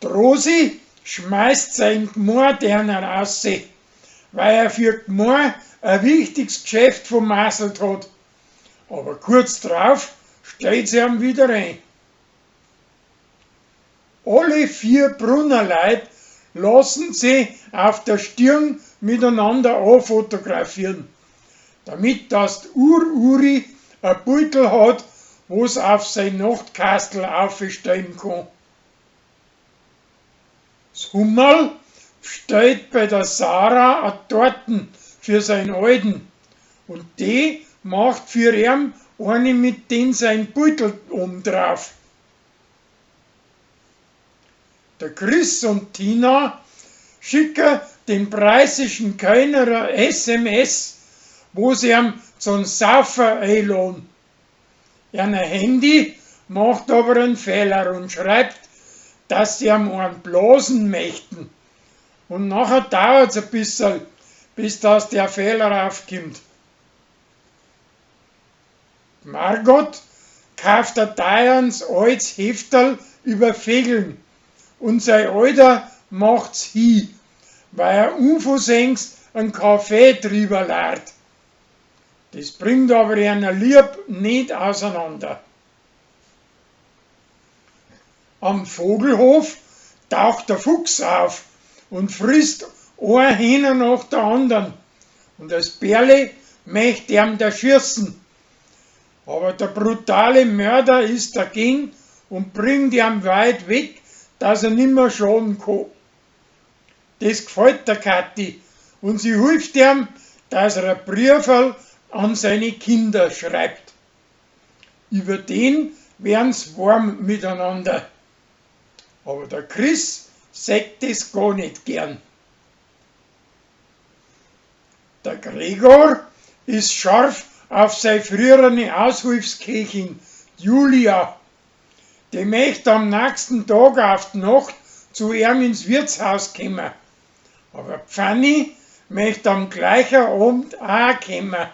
D'Rosi schmeißt sein Gmoadierner aussee, weil er für Gmoa a wichtigs Gschäft vermasselt hat. Aber kurz drauf stellt sie ihm wieder ein. Alle vier Brunnerleut lassen sie auf der Stirn miteinander anfotografieren, damit das Ur-Uri a Beutel hat, wo's auf sein Nachtkastel aufstellen kann. Das Hummerl bestellt bei der Sarah a Torten für sein Alten und die macht für ihn eine mit den sein Beutel oben drauf. Der Chris und Tina schicken dem preußischen Kellner a SMS, wo sie ihm zum Saufen einladen. Ihr Handy macht aber einen Fehler und schreibt, dass sie ihm einen blasen möchten. Und nachher dauert's ein bisschen, bis das der Fehler aufkommt. Margot kauft ein teures altes Hefterl über Vegeln und sein Alter macht's hin, weil er unversehens einen Kaffee drüber leert. Das bringt aber einer Lieb nicht auseinander. Am Vogelhof taucht der Fuchs auf und frisst ein Hähner nach der anderen. Und das Bärle möchte ihm da schießen. Aber der brutale Mörder ist dagegen und bringt ihn weit weg, dass er nimmer schaden kann. Das gefällt der Kathi und sie hilft ihm, dass er ein Brieferl an seine Kinder schreibt. Über den werden's warm miteinander. Aber der Chris sagt das gar nicht gern. Der Gregor ist scharf auf seine frühere Aushilfsköchin Julia. Die möchte am nächsten Tag auf die Nacht zu ihm ins Wirtshaus kommen. Aber Pfanni möchte am gleichen Abend auch kommen.